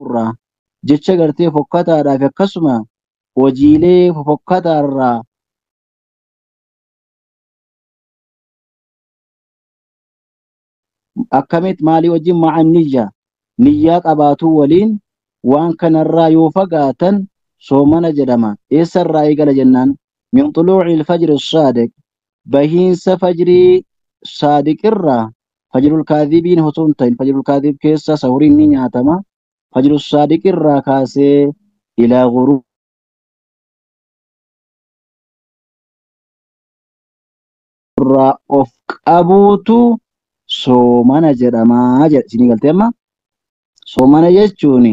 Irraa jecha gartee fokkataadhaaf akkasuma hojiilee fokkataarraa akkamitti maalii wajjin ma'a niyya niyyaa qabaatuu waliin waan kanarraa yoo fagaatan soomana jedhama. Eessarraa eegala jennaan min xuluuci ilfajri saadiq bahiinsa fajrii saadiqirraa fajrul kaadhibiin osoo hin ta'in fajrul kaadhib keessa sahuriin ni nyaatama. Fajrul saadiqirraa kaasee ilaa ghuruu irraa of qabuutu soomana jedhamaa jedha. Isinii galtee amma soomana jechuun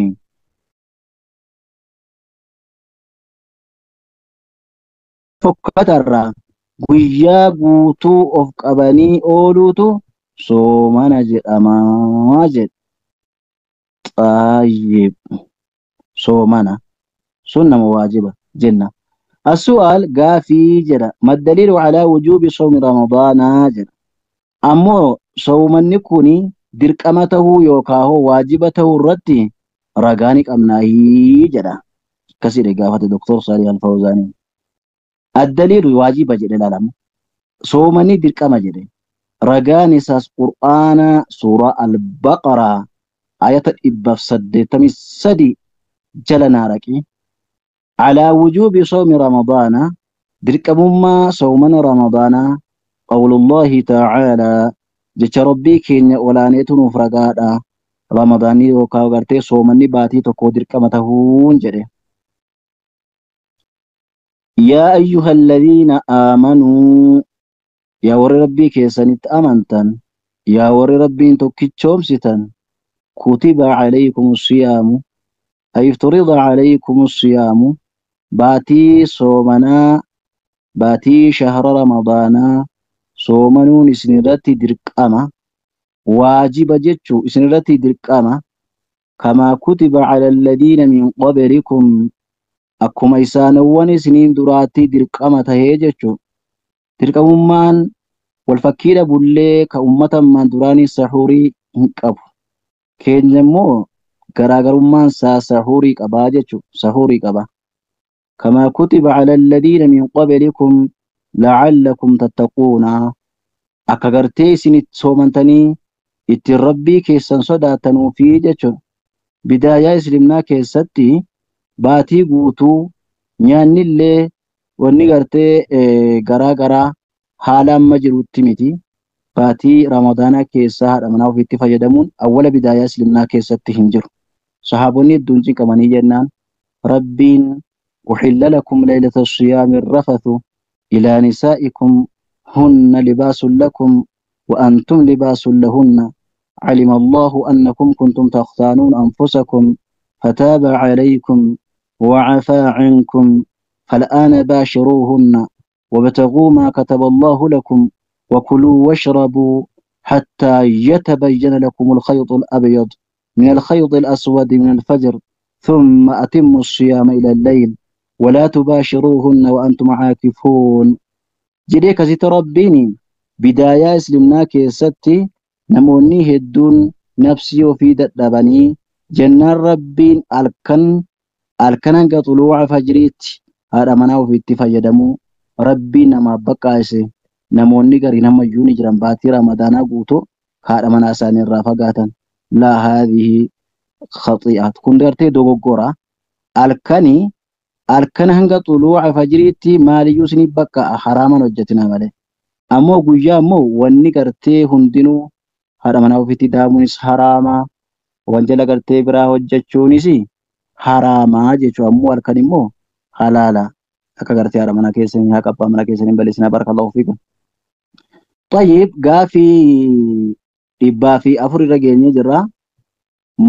fokkatarraa guyyaa guutuu of qabanii ooluutu soomana jedhamaa jedha. Xaayyib soomana sun nama waajiba jenna. As-su'aal gaafii jedha. Maddaliilu alaa wujuubi soomi ramadaanaa jedha. Ammoo soomanni kuni dirqama tahuu yookaan hoo waajiba tahuu irratti ragaa ni qabnaayii jedha. Akkasiidha gaafate Doktor Saalih Alfawzaanii. Addaliilu waajiba jedhe ilaalama. Soomanni dirqama jedhe. Ragaan isaas Qur'aana suuraa Al-Baqaraa ayata 183 jala naaraqi. Alaa wujuubi soomi Ramadaana dirqamummaa soomana Ramadaanaa qawlullahi ta'aalaa jecha rabbii keenya olaaneetu nuuf ragaadha. Ramadaanni yookaan gartee soomanni baatii tokko dirqama tahuun jedhe. Yaa ayyuha alladhiina aamanuu yaa warri rabbii keessanitti amantan yaa warri rabbiin tokkichoomsitan kutiba calaykum siyaamu ay ifturida calaykum siyaamu baatii soomanaa baatii shahra ramadaanaa soomanuun isinirratti dirqama waajiba jechuu isinirratti dirqama kamaa kutiba cala alladhiina min qablikum akkuma isaanowwan isiniin duraatti dirqama tahee jechuu dirqamummaan wal fakkiidha bullee ka ummata ammaan duraanii sahuurii hin qabu keenya immoo garaagarummaan isaa sahuurii qabaa jechuu sahuurii qaba kamaa kutiba cala alladhiina min qablikum la'allakum tattaquuna akka gartee isin soomantanii ittiin rabbii keessan sodaatanuufi jechuudha. Bidaayaa islimnaa keessatti baatii guutuu nyaanni illee wanni gartee garaa garaa haala amma jirutti miti. Baatii ramadaanaa keessaa haadha manaa ofiitti fayyadamuun awwala bidaayaa islimnaa keessatti hin jiru. Sahaabonni hedduun cinqamanii jennaan rabbiin uhilla lakum laylata siyaami rafathu ilaa nisaa'ikum hunna libaasun lakum wa antum libaasun lahunna علم الله أنكم كنتم تختانون أنفسكم فتاب عليكم وعفى عنكم فالآن باشروهن وابتغوا ما كتب الله لكم وكلوا واشربوا حتى يتبين لكم الخيط الأبيض من الخيط الأسود من الفجر ثم أتموا الصيام إلى الليل ولا تباشروهن وأنتم عاكفون. جدي كزيت ربيني بداية اسلمنا كيستي namoonni hedduun nafsii ofii dadhabanii jennaan rabbiin halkan hanga xuluuca fajriitti haadha manaa ofiitti fayyadamuu rabbiin namaaf baqqaase. Namoonni gariin ammayyuu ni jiran baatii ramadaanaa guutuu haadha manaa isaanii irraa fagaatan. Laa haadhihi khaxii'at kun gartee dogoggora. Halkan hanga xuluuca fajriitti maaliyyuu isinii baqqa'a haraaman hojjetina malee. Ammoo guyyaa immoo wanni gartee hundinuu haadha manaa ofiitti daamuunis haraamaa, wanjala gartee biraa hojjechuunis haraamaa jechuudha. Ammoo halkan immoo halaala. Akka gartee haadha manaa keessanii haqa abbaa manaa keessanii hin balleessinaa. Barakallahu fiikum. Tayyib gaafii 104 irra geenyee jirra.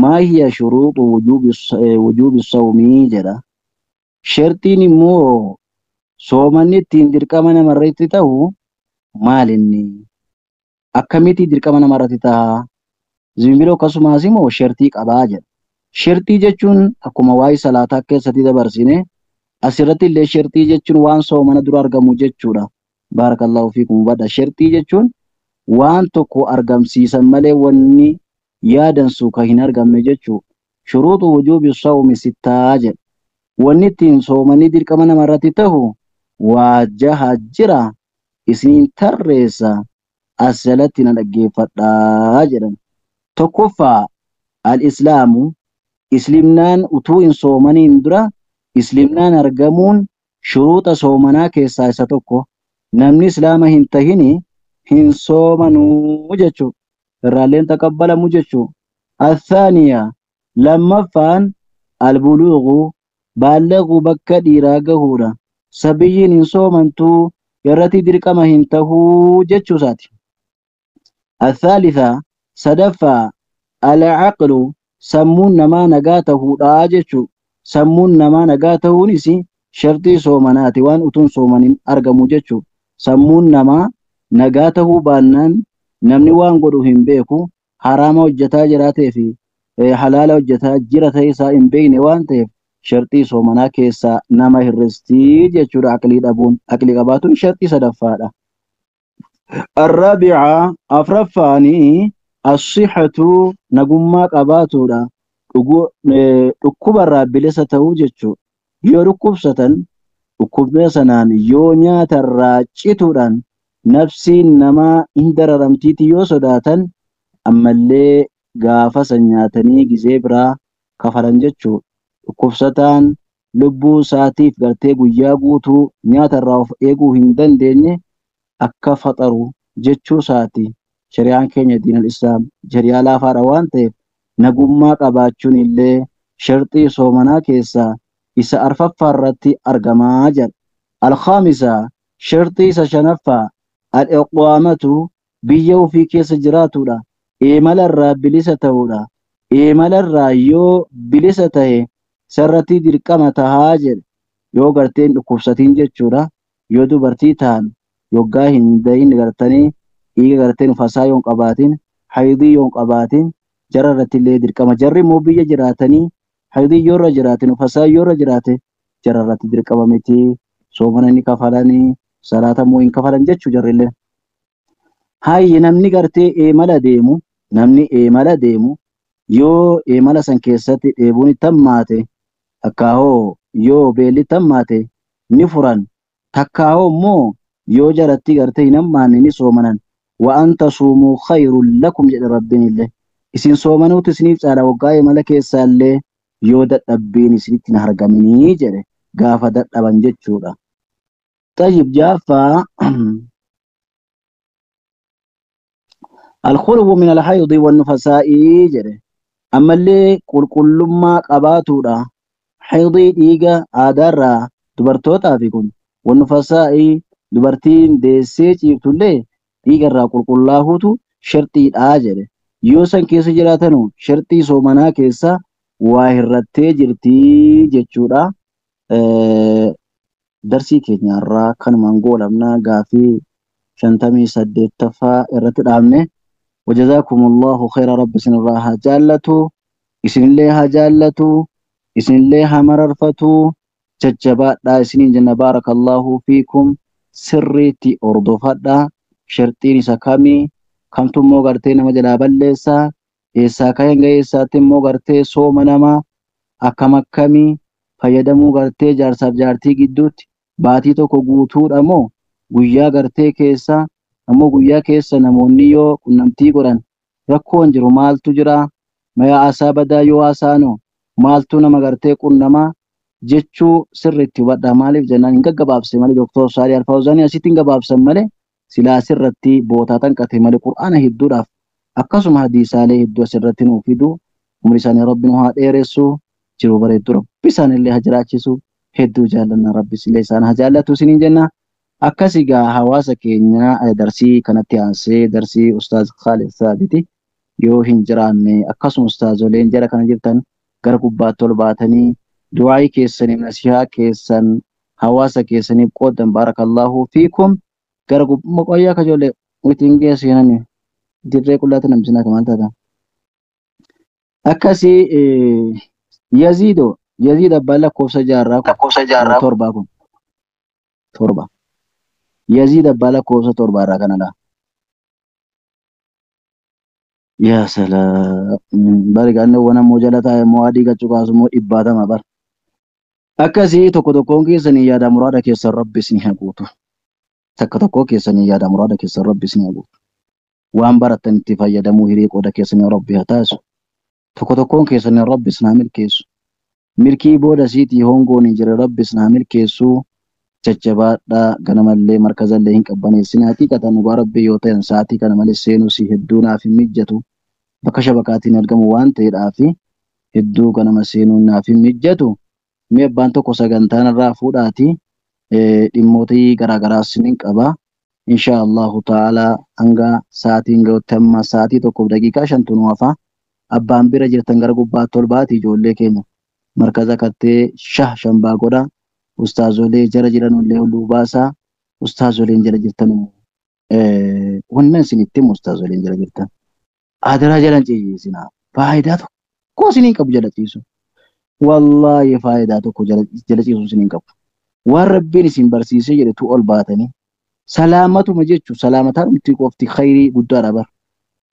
Maa hiya shuruuxu wujuubi sawmii jedha. Shartiin immoo soomanni ittiin dirqama namarratti ta'u maalinni? Akkamitti dirqama namarratti ta'a? Zimbiroo akkasumas immoo shartii qabaa jedha. Shartii jechuun akkuma waa'ee salaataa keessatti dabarsine asirratti illee shartii jechuun waan soomana dura argamu jechuudha. Baarakallahu fiikum hubadha. Shartii jechuun waan tokko argamsiisan malee wanni yaadan su kan hin argamne jechuudha. Shuruuxu wujuubi sawmi sittaa jedha. Wanni ittiin soomanii dirqama namarratti tahu waa jaha jira isiniin tarreessa as jalatti na dhaggeeffadhaa jedhan. Tokkoffaa al-islaamu islimnaan utuu hin soomaniin dura islimnaan argamuun shuruuxa soomanaa keessaa isa tokko. Namni islaama hin tahini hin soomanuu jechuu irraalleen taqabbalamu jechuu. Athaaniya lammaffaan albuluugu baallaquu bakka dhiiraa gahuudha. Sabiyyiin hin soomantuu irratti dirqama hin tahuu jechuu isaati. Athaalitha sadaffaa alcaqlu sammuun namaa nagaa tahuudhaa jechuu. Sammuun namaa nagaa tahuunis shartii soomanaati waan utuun soomanin argamu jechuu. Sammuun namaa nagaa tahuu baannaan namni waan godhu hin beeku haraama hojjetaa jiraatee fi halaala hojjetaa jira ta'e isaa hin beekne waan ta'eef shartii soomanaa keessaa nama hir'istii jechuudha. Aqlii dhabuun aqlii qabaatuun shartii sadaffaadha. Arraabica afraffaanii as-sihhatu nagummaa qabaatuudha. Dhukkubarraa bilisa ta'uu jechuudha. Yoo dhukkubsatan dhukkubna sanaan yoo nyaatarraa cituudhaan nafsiin namaa hin dararamtiiti yoo sodaatan ammallee gaafa san nyaatanii gizee biraa kafalan jechuudha. Dhukkubsataan lubbuu isaatiif gartee guyyaa guutuu nyaatarraa of eeguu hin dandeenye akka faxaru jechuu isaati. Shari'aan keenya diinal islaam shari'aa laafaadha waan ta'eef nagummaa qabaachuun illee sharxii soomanaa keessaa isa arfaffaa irratti argamaa jira. Alkhaamisa sharxii isa shanaffaa al-iqwaamatu biyya ofii keessa jiraatudha. Imalarraa bilisa ta'uudha. Imalarraa yoo bilisa ta'e sarratti dirqama tahaa jedhe. Yoo garteen dhukkubsatiin jechuudha. Yoo dubartii ta'an yoggaa hin dahin gartanii dhiiga garteen ufasaa yoo hin qabaatin haydii yoo hin qabaatin jara irratti illee dirqama. Jarri immoo biyya jiraatanii haydii yoo irra jiraatin ufasaa yoo irra jiraate jara irratti dirqama miti. Soomana ni kafalanii salaata immoo hin kafalan jechuu jarri illee. Hayyi namni gartee imala deemu namni imala deemu yoo imala san keessatti dheebuun itti hammaate takkaahoo yoo beelli itti hammaate ni furan takkaahoo immoo yoo jaratti gartee hin hammaanne ni soomanan. Wa an tasuumuu khayrun lakum jedhe rabbiin illee. Isin soomanuutu isiniif caala waggaa imala keessaallee yoo dadhabbiin isinitti hin argaminii jedhe gaafa dadhaban jechuudha. Tayyib jaaffaa alkhulwu min alhaydi wannufasaa'i jedhe. Ammallee qulqullummaa qabaatuudha. Haydii dhiiga aadaarraa dubartootaa fi kun wannufasaa'i dubartiin deessee ciiftullee dhiigarraa qulqullaahuutu sharxiidhaa jedhe. Yoo san keessa jiraatanu sharxii soomanaa keessa waa hirrattee jirtii jechuudha. Darsii keenyarraa kanumaan goolabnaa gaafii 58ffaa irratti dhaabne. وجزاكم الله خير رب سن الله جالتو إسن الله جالتو إسن الله مررفتو ججبا دا إسنين جنة بارك الله فيكم سريتي أردفا شرطين سكامي كمتم مو غرتي نما جلا بلسا إسا كاين غيسا تمو غرتي سوم نما أكمكمي فيدمو غرتي جارساب جارتي جدوت باتي تو كغوتور أمو guyyaa gartee keessa ammoo guyyaa keessa namoonni yoo qunnamtii godhan rakkoon jiru maaltu jira maya asaa badaa yoo asaano maaltu nama gartee qunnamaa jechuu sirriitti hubadhaa. Maaliif jennaan hin gaggabaabse malee Dooktor Saalih Alfawzaanii asitti hin gabaabsan malee silaa sirratti bootaa tanqate malee qur'aana hedduudhaaf akkasuma hadiisaalee hedduu asirratti nuu fidu. Umri isaanii rabbi nu haa dheeressu jiru bareedduu rabbi isaanillee haa jiraachisu hedduu jaallanna rabbi illee isaan haa jaallatu isiniin jenna. Akkasii gaa hawaasa keenya darsii kanatti aansee darsii Ustaaz Khaalid Saabiti yoo hin jiraanne akkasuma ustaazoleen jara kana jirtan gara gubbaatti ol baatanii du'aayii keessaniif nasihaa keessan hawaasa keessaniif qoodan baarakallahu fiikum gara gubbaa qoyyaa kajoollee witiin geessinani dirree qullaatti namsinaa kamaan taata. Akkasii Yaziidoo Yaziid abbaa lakkoofsa jaarraa kun torbaa kun torba. Yaziid abbaa lakkoofsa torbaarraa kanadha. Yaa salaam. Bari gaannoowwan ammoo jala taa'e immoo adii gachuu kaasu immoo dhibbaatama bara. Akkasii tokko tokkoon keessanii yaada muraada keessan Rabbi isin haa guutu. Takka tokkoo keessanii yaada muraada keessan Rabbi isin haa guutu. Waan barattan itti fayyadamuu hiree qooda keessanii Rabbi haa taasisu. Tokko tokkoon keessanii Rabbi isin haa milkeessu. Milkii booda siitii hongoon hin jirre Rabbi isin haa milkeessu. Jajjabaadhaa ganamallee markazallee hin qabbaneessin. Haqiiqatan dhugaa Rabbii yoo ta'an sa'aatii kana malee seenuu si hedduu naaf hin mijjatu. Bakka shabakaatiin argamu waan ta'eedhaaf hedduu ganama seenuun naaf hin mijjatu. Mee abbaan tokko sagantaan irraa fuudhaati dhimmoota garaagaraas ni qaba. Insha Allahu ta'ala hanga sa'aatiin gahutti amma sa'aatii 1:05 nu hafa. Abbaan bira jirtan gara gubbaatti ol baati ijoollee keenya. Markaza kattee shah shambaa godha. Ustaazolee jara jiran illee ol baasaa. Ustaazoleen jala jirtan immoo wannan isin itti himu ustaazoleen jala jirtan. Adaraa jalan ciisinaa. Faayidaa tokko isin hin qabu jala ciisu. Wallaahi faayidaa tokko jala ciisu isin hin qabu. Waan Rabbiin isin barsiisee jedhetu ol baatanii salaamatuma jechuun salaamataan dhumti qofti khayrii guddaadha bara.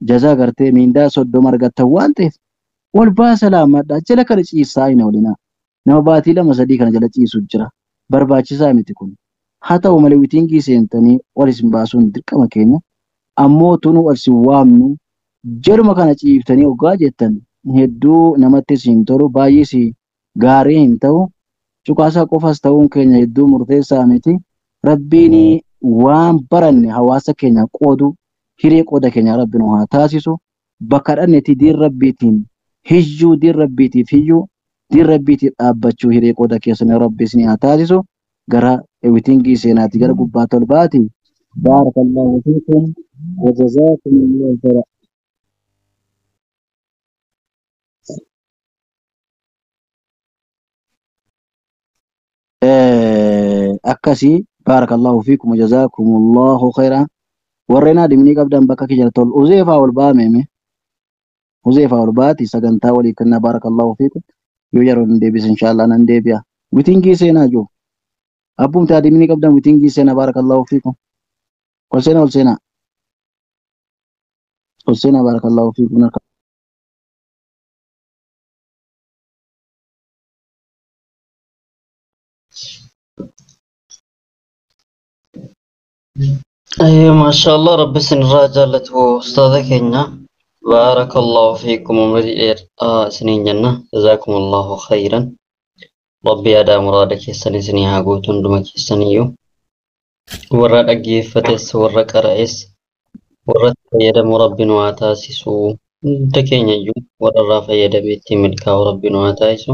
Jazaa gartee miindaa 30 argattan waan ta'eef ol baa salaamadha. Jala kana ciisaa hin oolinaa. Nama baatii 2-3 kana jala ciisu jira. Barbaachisaa miti kun. Haa ta'u malee witingii seentanii ol isin baasuun dirqama keenya. Ammoo tunu ol isin waamnu jaluma kana ciiftanii hoggaa jettan hedduu namatti isin tolu baay'ee si gaarii hin ta'u. Cuqaasaa qofas ta'uun keenya hedduu murteessaa miti. Rabbiin waan baranne hawaasa keenya qoodu hiree qooda keenya Rabbi nu haa taasisu. Bakka dhannetti diin Rabbiitiin hiyyuu diin Rabbiitiif hiyyuu diin Rabbiitiif dhaabbachuu hiree qooda keessan Rabbi isin haa taasisu. Gara witingii seenaati gara gubbaatti ol baati. Baarakallahu fiikum wa jazaakumullahu khairan. Akkasii baarakallahu fiikum wa jazaakumullahu khairan. Warreen adimnii qabdan bakka kiyya tol Uzeefaa ol baameme. Uzeefaa ol baati sagantaa walii kennaa baarakallahu fiikum. Yoo yeroo hin deebise inshallah nan deebi'a. Witingii seenaa jiru. Abbumti adimnii qabdan witingii seenaa baarakallahu fiikum. Ol seenaa ol seenaa. Ol seenaa baarakallahu fiikum. ما شاء الله ربي سن جالته أستاذ كينيا بارك الله فيكم ومري سنين جنة جزاكم الله خيرا ربي أدا مرادك سني سني هاقوتن دمك سنيو ورا أجيفتس ورا كرئيس ورا فيدم ربي نواتاسسو تكينيا جو ورا فيدم يتملكا ربي نواتاسسو